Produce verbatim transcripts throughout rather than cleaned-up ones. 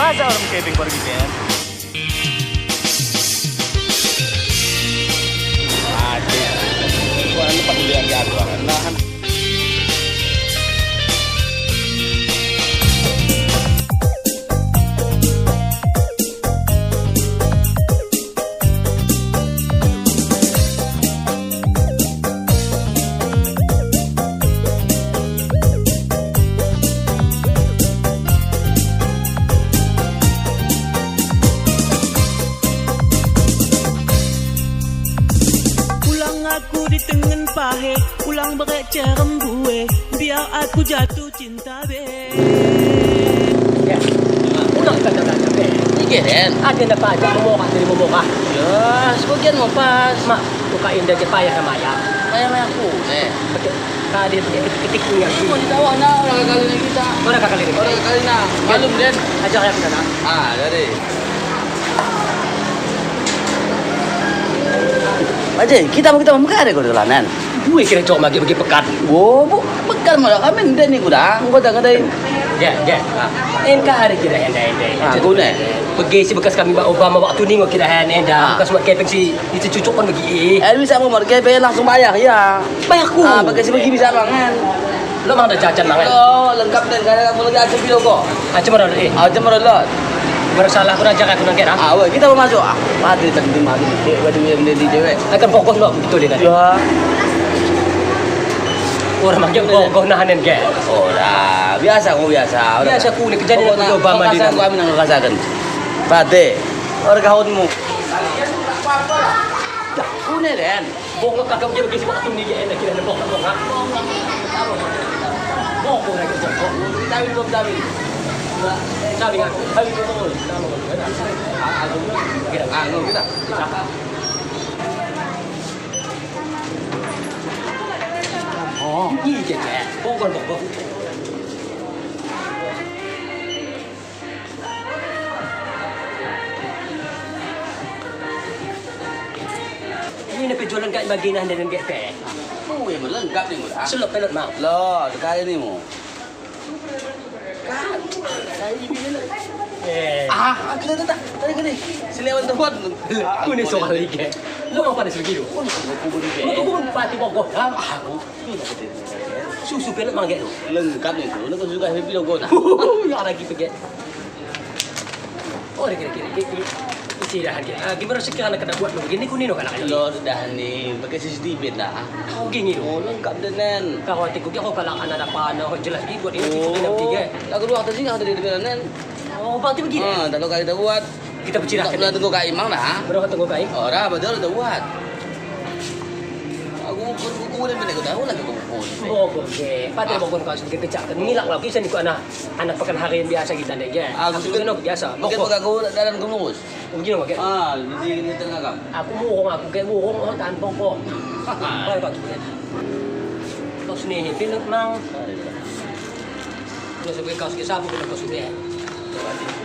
Masa orang kepeng baru gitu ya? Aduh. Wah, ini pas dia jatuh. Nah, Ulang aku di tengen pahé, ulang beurék cereumbue, biar aku jatuh cinta. Tabe. Ya. Ulang kata-kata be. Nike den. Ada dapat aja memohah dari memohah. Ya, sebagian mau pas. Mak, buka indah je payah sama ayah. Payah sama aku, eh. Betul. Tadi pakai ketik-ketik punya. Ini mau dibawa nak orang kali ini kita. Orang kali ini. Orang kali nak. Malum den. Ajar ya kita nak. Ah, dari. Aje, kita kita mau kare kau dalam nan. Gue kira cok magi bagi pekat. Oh, bu. Bukan malah kami nda ni guna, anggota kadai. Ya, ya. Ha. Engkah hari kira enda enda. Ha, guna. Bagi si bekas kami bak Obama waktu ni ngok kira enda. Ha. Bekas mak kepeng si itu cucuk pun bagi. Eh, bisa mau marga be langsung bayar ya. Bayar ku. Ha, bagi si bagi bisa bangan. Lo mang ada jajan bangan. Lo lengkap dan kada kamu lagi aja pilo ko. Aja marah eh. Aja marah lo. Bersalah pun aja aku nangkep ah. Ah, weh, kita mau masuk. Ah, mati tadi mati. Dek baju yang dia di cewek. Akan fokus lo betul dia tadi. Ya. Orang makin bogoh nahan ke? Ora, biasa kok biasa. Biasa ku ni kejadian aku coba mah di dalam. Kami nang rasakan. Pate, orang kahunmu. Dah, ku ni kan. Bogoh kakak dia bagi waktu ni dia nak kira bogoh bogoh. Bogoh lagi bogoh. Tahu belum tahu. Tahu kan? Tahu belum tahu. Ah, aku. Kita, ah, kita. Oh, ini je, je. Bongkar, bongkar. Ini nak jualan kat bagi nah dan kat teh. Mau yang lengkap ni, Muda. Selop pelot mau. Lo, sekali ni, Mu. Kan, saya ini lah. Eh. Ah, aku dah tak. Tadi kena. Selewan tempat. Aku ni soal lagi. Lu mau pada sebegitu? Aku ni kubur ni. Aku kubur pati bogor. Ah, aku. Susu pelek manggil tu. Lengkap ni tu. Nak suka happy logo dah. Ya lagi peget. Oh, kira-kira. Isi dah lagi. Ah, gimana sekarang nak kena buat begini kuning nak anak. Lo dah ni pakai C C T V dah. Oh, gini tu. Oh, lengkap dah nan. Kau hati ku kau kalau anak apa anak jelas lagi buat ini. Oh, lagu dua atas singgah tadi dengan nan. Oh, berarti begini. Ah, kalau kali dah buat. Kita bercirah. Tak pernah tunggu kain mang dah. Berapa tunggu kain? Oh, dah betul dah buat. Aku pun buku dia mana aku tahu lah aku buku. Oh, okey. Patut buku kau sedikit kecak. Ngilak lah kisah ni kau anak anak pekan harian biasa kita deh, ya. Aku juga nak biasa. Mungkin aku dalam kemus. Mungkin okey. Ah, jadi ini tengah kam. Aku burung aku kayak burung oh tanpa kok. Baik kau tu. Kau sini ni pinut mang. Udah sampai kau sikit sabu kena kau sudah.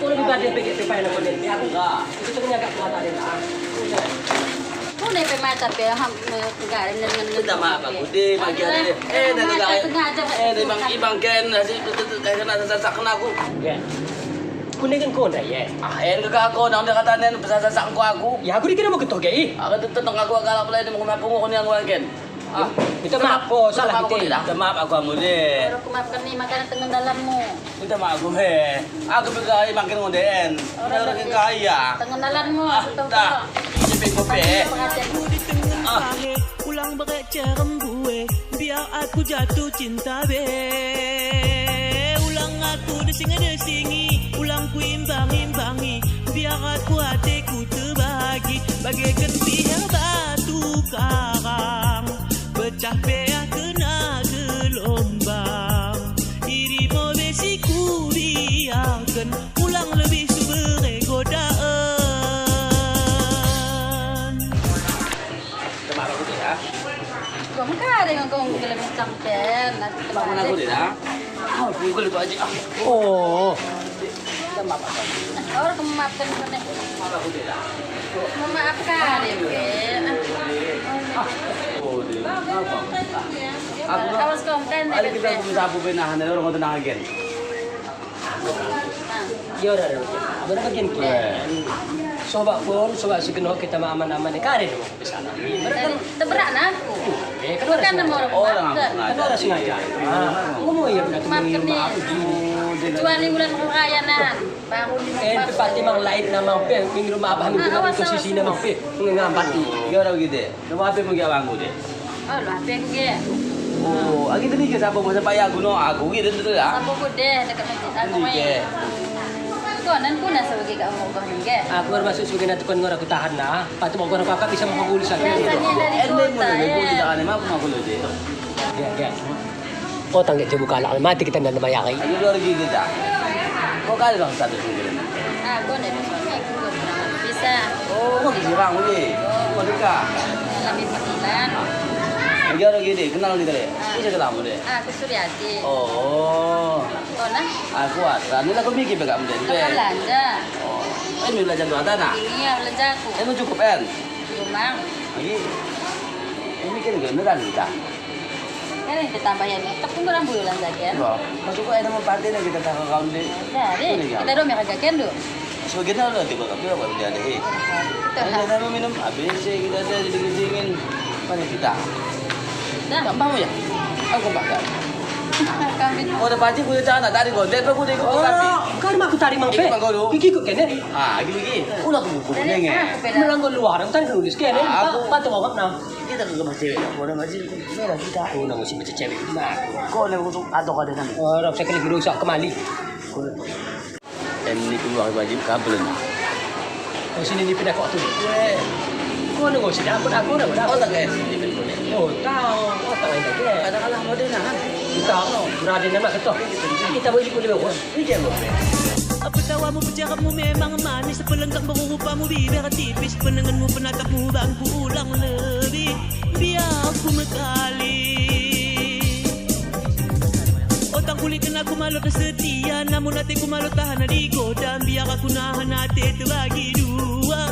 Kau lebih bahagia pergi ke payah nak ni. Aku enggak. Itu tu agak kuat ada lah. Kau ni pemai tapi ham enggak dengan minta maaf aku deh bagi ada deh. Eh dah enggak. Eh dah bang ibang ken nasi tu tu kayak kena sasak kena aku. Ya. Kau ni kan kau dah ya. Ah, eh enggak aku nang dia kata nen pesan sasak kau aku. Ya aku dikira mau ketok ya. Aku tu tentang aku kalau pula dia mau kena pungut kau ni yang ken. Ah, minta maaf, oh, salah kita. Minta maaf aku amudé. Baru aku maafkan ni makanan tengah dalammu. Minta maaf aku he. Aku pegai makan ngoden. Orang orang kaya. Tengah dalammu. Ah, tak. Ini pekopek. Aku di tengah pahe, ulang berat cerembue, biar aku jatuh cinta be. Ulang aku desingi-desingi, ulang ku imbang-imbangi, biar aku hatiku terbagi, bagaikan pihak batu karang. Peucah piah keunan geulombang, iri mobe siku biarkan pulang leubeh subeuréh godaan. Kau meuka deungon kong geuleubeh cangken, nanti teman aku deh dah. Oh, pukul itu aja. Oh. Orang kemaafkan sana. Memaafkan ya. Awas konten ya. Ada kita pun sapu benah ada orang tenang agen. Yo, dah, dah. Baru bagian ke. Sobat pun, sobat segenoh kita mah aman-aman ni. Kare tu, biasa. Teuberak na aku. Eh, kan ada orang sengaja. Kan ada orang sengaja. Ah, ngomong ya, bukan maaf ni. Kecuali bulan raya na. Baru ni. Eh, tempat memang lain nama peng, minggu rumah abah minggu rumah posisi nama peng. Ngambat ni. Yo, dah begitu. Nama apa mungkin abang tu deh? Oh, lah, peng geh. Oh, lagi tadi ke siapa buat sampai aku no, aku gitu tu lah. Sapu gudeh dekat masjid. Aku ni ke. Kau nan pun dah sebagai kat rumah kau ni, ke? Aku baru masuk sebagai nak tukang ngor aku tahan lah. Patut mau aku kakak bisa mau aku urusan. Biasanya dari kota, eh. Tidak ada, aku mau aku je. Geh, geh. Oh, tanggek je buka lah. Mati kita nak bayar. Ayo, dua lagi kita. Kau kali bang satu sendiri. Ah, kau nak suami aku. Bisa. Oh, kau di Sirang ni. Kau dekat. Lebih panggilan. Dia lagi deh, kenal ni tadi. Ah. Bisa kenal deh. Ah, aku Suryati. Oh. Kau nah? Aku Atra. Ni lah kau mikir pegang benda ni. Kau belanja. Oh. Eh, ni belanja tu ada nak? Ini ya belanja aku. Eh, lu cukup kan? Rumah. Lagi. Ini kan beneran kita. Kan yang kita bayar ni, tak pun orang boleh lah kan? Wah, masuk kau ada mau partai lagi tentang kau ni. Jadi, kita dong mereka kan tu. Sebagai tahu lah tiba kami apa dia ada eh. Ada nama minum habis saya kita ada di dingin. Mana kita? Dah. Tak mau ya? Aku bakar. Kami. Oh, ada pasti aku tak nak tadi kau. Dia aku dia ikut kau tapi. Bukan mak aku tarik mang pe. Ikut kau dulu. Gigi ikut kene. Ah, gigi. Ulah aku buku ni. Melanggar luar, kan tulis kene. Aku patut awak nah. Kita ke rumah cewek nak orang ngaji. Merah kita. Oh, nak ngusik macam cewek. Nah, kau nak ngusik atau kau ada nama? Oh, orang saya kena guru usah kembali. Kau nak. Dan ni keluar wajib kabel ni. Oh, sini ni pindah kau tu. Weh. Kau nak ngusik dah, aku dah, aku dah, aku dah. Oh, tak kaya sini pindah ni. Oh, tahu. Oh, tak main lagi. Kadang-kadang modern lah, kan? Kita, oh, berada nama kita. Kita boleh ikut lebih. Apa tawamu, pencakapmu memang manis, pelengkap berupamu bibir tipis, penenganmu, penatapmu bangku ulang lebih, biar aku mekali. Otang kulit kena aku malut setia, namun hatiku malut tahan digoda, biar aku nahan hati terbagi dua.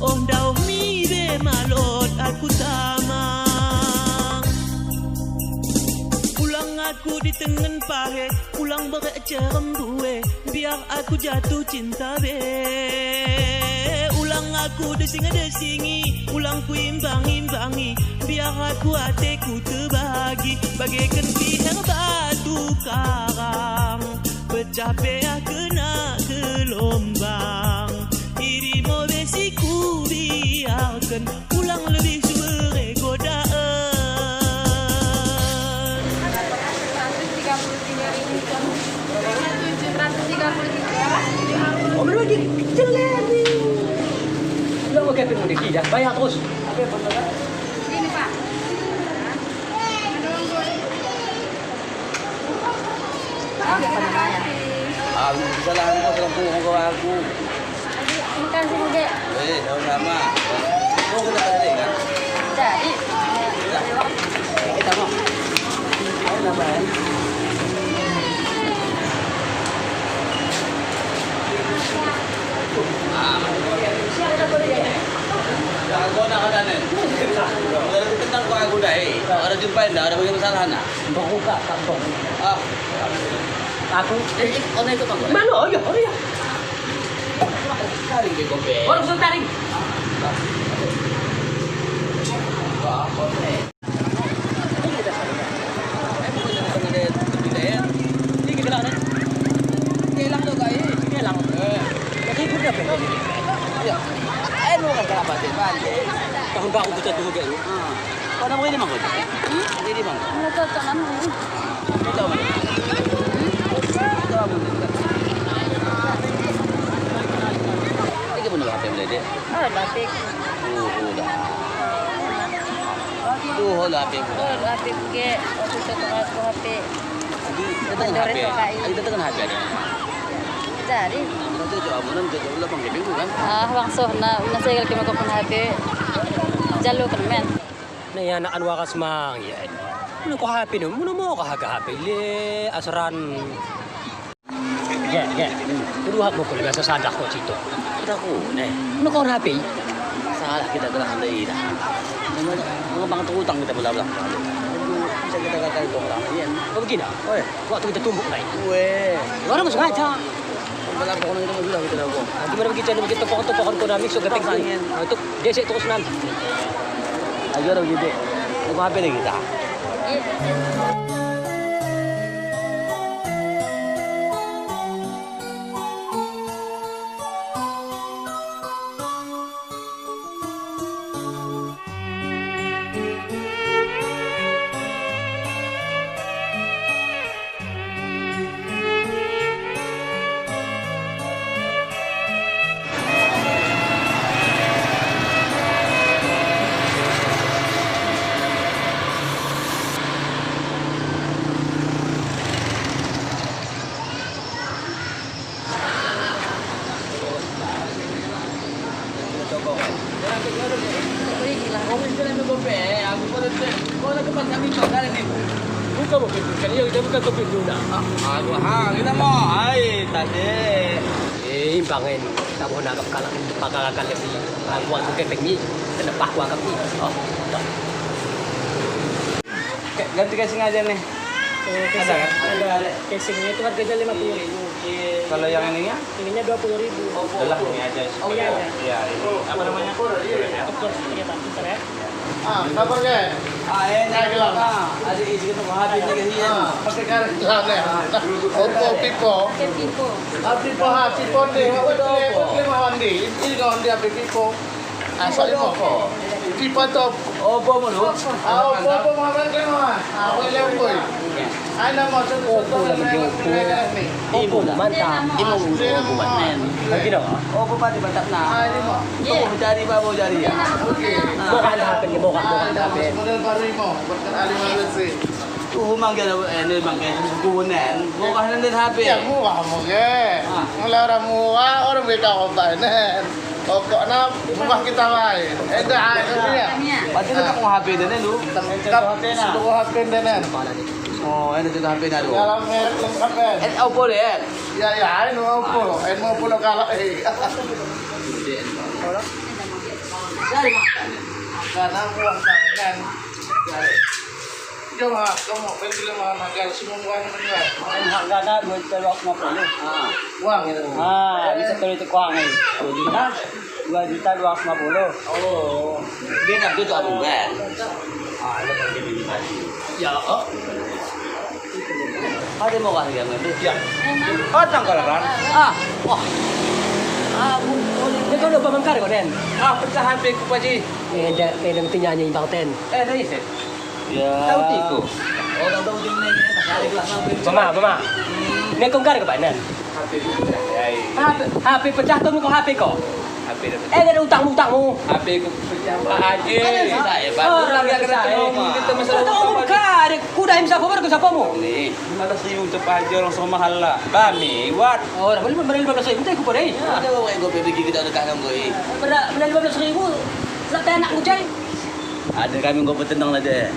Oh, dauh mi be malut aku tamang. Ulang aku di tengen pahe, ulang berek cerembue, biar aku jatuh cinta be. Ulang aku desing-desingi, ulang ku imbang-imbangi, biar aku ateku terbagi. Bagaikan piher batu karang, pecah piah kena gelombang. Iri mo besiku biarkan. Pulang lebih subure godaan. Seratus tiga puluh tiga ribu. Tujuh ratus tiga puluh tiga. Oh, belum lagi. Jelek ni. Belum pakai pengumudi dah. Bayar terus. Ini, Pak. Ah, kesalahan kau selaku orang aku. Makasih, Dek. Eh, sama-sama. Oh, kita tadi kan? Jadi. Kita mau. Ayo, nampak, eh? Ah. Jangan kau nak ada ni. Kalau kita tentang kau aku dah, eh. Ada jumpa dah, ada bagi masalah nak. Bongkar tak bong. Ah. Aku. Eh, eh, kau nak ikut bang? Mana? Oh, ya, oh, ya. Tarik dia, Bang. Baru suruh tarik. Wah, apa ni? Ini kita sana. Eh, bukan kita sana, dia tepi daya. Ini kita lah, eh. Dia hilang tu, Kak, eh. Dia hilang. Eh. Jadi, ikut dia, Bang. Ya. Eh, lu kan salah baca, Bang. Tahun baru kita tunggu dia. Ha. Kau nak beri lima kau? Hmm? Beri lima. Mana tu tak nama ni? Kita mana? Kita mana? Tiga mana lah H P boleh dek? Oh, dah H P. Oh, oh dah. Oh, dah H P. Oh, dah H P ke. Aku tak tahu aku H P. Jadi, kita tengah H P. Jadi, kita tengah H P ada. Jadi. Kita tu jual mana? Kita jual lah bang, dia kan? Ah, bang soh na, na saya kalau kena kau pun H P. Jalur kena men. Nah, ya, anak Anwar Asmang, ya. Mana kau H P ni? Mana mau kau harga H P? Le, Asran. Ya, ya. Dulu hak mukul biasa sadah kau situ. Kita aku, eh. Mana kau H P? Salah kita kena handai dah. Memang, memang bang tu utang kita belah-belah. Kita gagal itu orang lain. Oh, begini. Oi. Waktu kita tumbuk naik. Weh. Orang masih ngaca. Kalau pohon kita sudah kita lakukan. Nanti mereka kita bagi tokoh-tokoh ekonomi, so, kepeng. Nah, itu dia cek terus nan. Ayo, dah gitu. Mau apa lagi kita? Buka pintu, kan iya kita buka pintu dah. Ah, gua ha, kita mau. Hai, tadi. Eh, imbang kan. Tak boleh nak kalau pakar akan lebih. Ah, gua tu kepeng ni. Kena pak gua kami. Oh, tak. Ganti casing aja nih. Oh, casing. Ada kan? Ada. Casingnya itu harganya lima puluh ribu. Kalau yang ininya? Ininya dua puluh ribu. Udah lah, ini aja. Ini aja. Iya, ini. Apa namanya? Oppo, iya, Pak. Bentar ya. Ah, sabar, Kak. Ah, eh, nah, gelap. Ah, ada isi ketemu hati ni, iya. Ah, pakai karet lah, nih. Oppo, Vivo. Pakai Vivo. Ah, Vivo, ha, Vivo ni. Apa tu, Oppo? Ini, ini kawan dia, Vivo. Asal lima. Tipe top. Oppo mulu. Ah, Oppo, Oppo Muhammad Klimah. Ah, boleh Oppo. Ai nama satu-satu. Oppo lagi Oppo. Oppo mantap. Lima puluh Oppo mantap. Lagi dah. Oppo pati mantap nah. Ah, lima. Tuh jari baru jari ya. Okey. Bukan H P ni, bukan, bukan H P. Model baru lima. Bukan lima belas sih. Tuh mangga eh ni mangga buku nen. Bukan nen H P. Ya murah mungkin. Mula orang murah, orang beli kau apa nen. Pokoknya murah kita lain. Eh, dah, eh, dah, ya. Pasti nak mau H P dah, nen, lu. Lengkap, seluruh H P dah, nen. Oh, ada juga H P dah, lu. Dalam, eh, lengkap, nen. Eh, Oppo deh, eh. Ya, ya, anu Oppo. Anu Oppo lo kalah, eh. Dari mana? Karena murah sangat, nen. Jom, ha, kamu, kan, bila mahal harga, semua murah ni, kan? Kan harga dah dua juta dua ratus lima puluh. Ha. Wang itu. Ha, ini satu itu kuang ni. Dua juta, dua juta dua ratus lima puluh. Oh. Dia nak duduk Abu, kan? Ah, ada bagi bini mati. Ya, oh. Ada mau kasih yang ngambil? Ya. Oh, tangkal kan? Ah, wah. Ah, bu-, dia kan lupa mengkar kau, Den. Ah, pecah H P ku, Pak Ji. Eh, dah, eh, dah mesti nyanyi Bang Ten. Eh, dah isi. Ya. Tahu tiku. Mama, mama. Ni kau gara ke panen? H P, H P pecah tu muka H P kau. H P dah pecah. Eh, ada utang-utang mu. H P ku pecah, Pak Haji. Saya, Pak. Orang yang kena tolong, kita masalah utang, Pak Haji. Kau dah imsa apa, baru siapa mu? Ni, lima belas ribu cepat aja, langsung mahal lah. Bami, wat. Oh, dah boleh beli lima belas ribu, tak ikut pada. Ada orang yang kau pergi kita dekat dengan kau, eh. Pada beli lima belas ribu, nak tanya anak kucing. Ada kami kau bertenang lah deh.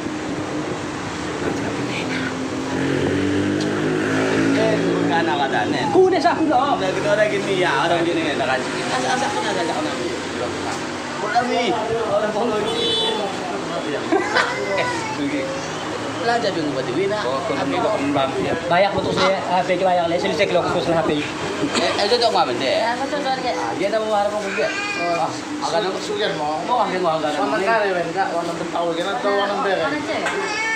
Eh, bukan anak ada nen. Ku desa ku dah. Dah kita orang gini ya, orang gini dah kan. Asak-asak pun ada anak. Buat kami, orang pun. Eh, pergi. Belajar juga buat duit nak. Oh, ekonomi kau kembang. Banyak betul saya, H P ke banyak, saya selesai kalau khusus H P. Eh, eh, itu tak mau benda. Ya, betul, betul, betul. Ah, dia dah mau harap aku juga. Oh. Akan sugen mo. Mo akan mo akan. Warna kare ben, Kak, warna betau, kena tahu warna ber. Warna cek.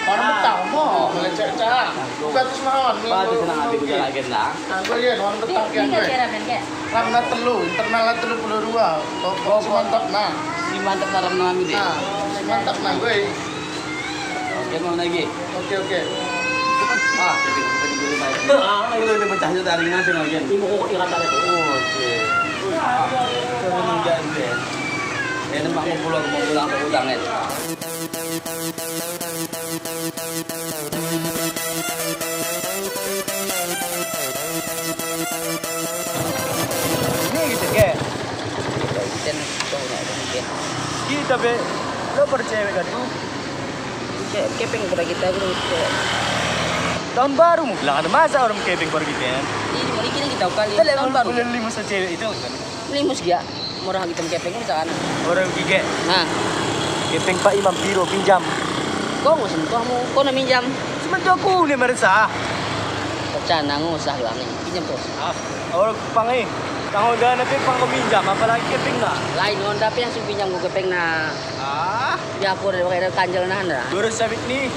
Warna betau mo, lecek cak. Bagus mawon. Bagus senang hati juga lagi lah. Nah, gue ya warna betau kian gue. Ram na telu, internal na telu puluh dua. Kok kok semantap nah. Si mantap dalam nami deh. Nah, semantap nah gue. Oke, mau lagi. Oke, oke. Ah, jadi kita dibeli baju. Ah, itu udah pecahnya dari mana lagi? Ibu kok ikan tadi. Oh, cek. Ah, itu memang jadi. Ini mak mau pulang, mau pulang ke utang ya. Ni kita ke. Kita nak tahu nak mungkin. Kita be, lo percaya kat tu. Cek, kepeng pada kita tu, cek. Tahun baru mu bilang ada masa orang kepeng pada kita, kan? Ini, ini kita tahu kali. Tahun baru. Boleh lima cewek itu, kan? Lima sekian. Murah kita kepeng, misalkan. Orang gigit. Nah. Kepeng Pak Imam Piro pinjam. Kong seumeuntoh mu, kong na minjam. Seumeuntoh ku ni meureusa. Peucana ngon usah geulangé, pinjam terus. Ah, awak pang eh. Tang udah nanti pang kau minjam, apalagi kepeng nak. Lain Honda pih nyang pinjam ku kepeng na. Ah. Di aku ada pakai kanjel nahan dah. Baru sabit ni.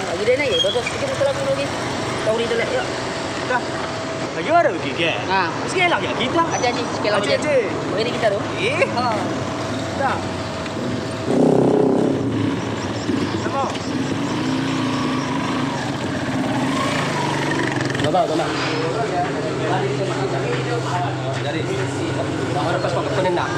Lagi deh ni, baru sikit betul aku lagi. Kau ni telek, yuk. Dah. Lagi ada lagi ke? Ha. Sikit lagi kita. Aja ji, sikit lagi. Aja ji. Ini kita tu. Eh? Ha. Dah. Baba, baba. Jadi, orang pas pakai pun endak.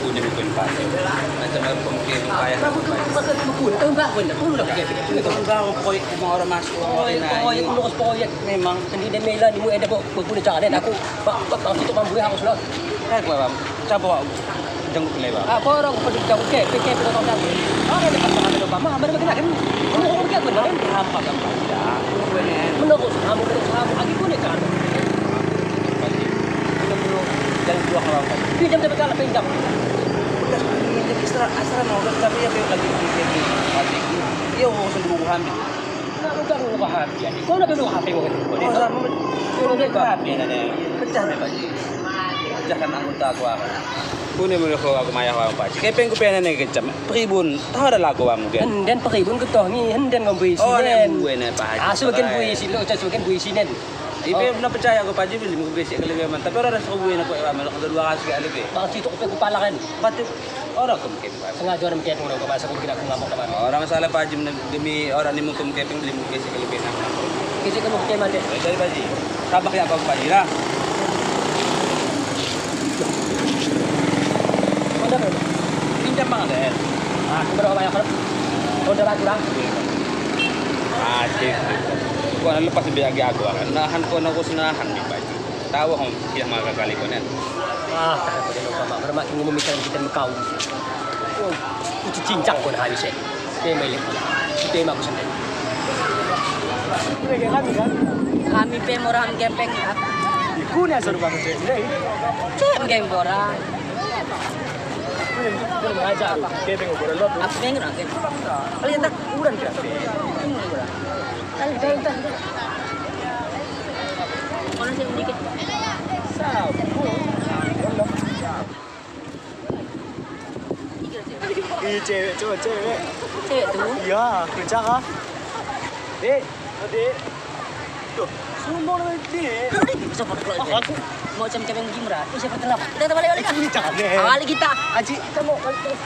Punya bukan pas. Macam mana pun ke, payah. Aku tu pasal aku pun tahu enggak pun. Aku dah pakai. Itu enggak proyek rumah orang masuk. Proyek, proyek, urus proyek. Memang. Sendiri dia mela ni, mu ada bawa, bawa guna cara dia. Aku, bak, bak, bak, situ mampu dia harus lah. Hai, gua, Bang. Siapa awak janggut keulai, Bang? Ah, kau orang kau janggut ke? P K P kau janggut. Orang dekat sama ada mama, mana kena kan? Kamu orang dekat pun kan? Apa gampang ya? Menurut kamu, menurut kamu, lagi pun dekat. Kita perlu jalan keluar, Bang. Dia jam berapa lah pinjam? Udah, minta istirahat, asal mau, tapi ya, kayak lagi, lagi, lagi. Iya, mau sendiri hamil. Nak bukan rumah hati, jadi. Kau nak dulu hati kau kata. Oh, sama. Kau nak hati, nak, nak. Pecah deh, Pak Ji. Pecahkan anggota aku, ah. Pun dia boleh kau aku mayah orang, Pak Ji. Kepeng ku pena ni kecam. Peribun. Tahu dah lagu kamu kan? Henden peribun ketoh ni, henden ngon bui sinen. Oh, ada bui ni, Pak Haji. Ah, sebagian bui sinen, ucap sebagian bui sinen. Ibe nak percaya aku, Pak Ji, beli muka gesek kali memang. Tapi orang dah suruh bui nak kuat ramai, kalau dua ratus kali lebih. Bang, situ kupala kan. Batuk. Orang ke mungkin. Sengaja orang mungkin orang ke bahasa mungkin aku ngamuk teman. Orang salah Pak Haji demi orang ni mungkin mungkin beli mungkin sekali bina. Kita ke mungkin mana? Dari Pak Haji. Tabak ya Pak Haji lah. Mana tu? Pinjam bang ada. Ah, aku berapa banyak kalau? Kau dah lagu lah. Ah, cik. Kau lepas biar aku. Nahan kau nak nahan ni Pak Haji. Tahu hong, dia makan kali kau ni. Ah, tak ada kena lupa mak. Bermak tinggal memikirkan kita mekau. Oh, itu cincang kau dah habis eh. Dia main lagi. Kita mak aku sendiri. Kami pe murah kepeng. Iku ni asal rumah kecil sendiri. Cek geng borak. Aku yang kita mengajar tu. Kepeng borak lo. Aku yang nak. Kalau tak kurang kira. Kurang. Kalau tak tak. Mana sih sedikit? Ih, cewek tu, cewek. Cewek tu? Ya, kencang ah. Dek, dek. Tuh, semua dek. Siapa keluar? Aku. Mau macam kepeng gimra. Siapa telah? Kita balik balik. Aku ni tak ada. Awal kita. Aji, kita mau balik.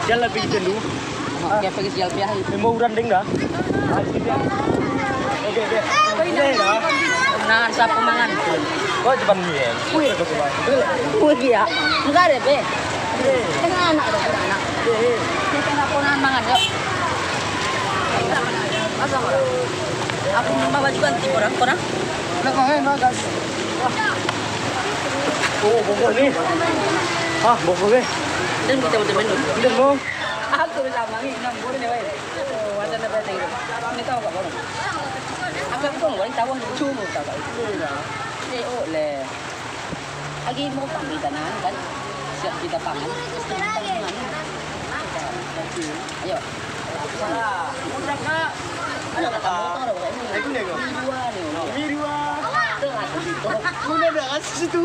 Jalan pergi dulu. Oke, pergi siap ya. Mau urang deng dah. Oke, oke. Nah, siapa mangan? Kau depan ni ya. Wih. Wih ya. Enggak ada be. Tengah anak ada anak. Ini tengah ponan mangan yuk. Pasang orang. Aku mau bawa juga nanti orang orang. Nak makan makan. Oh, bungkus ni. Ah, bungkus ni. Dan kita macam mana? Kita mau. Aku dah lama ni enam bulan ni, weh. Oh, macam mana tadi? Ni tahu kat mana? Aku pun boleh tahu ni cuma tahu. Eh, oh, leh. Lagi mau kami tanah kan? Siap kita pangan. Ayo. Ada kata motor ni. Ini dua ni. Ini dua. Tengah tu. Mana dah rasa situ?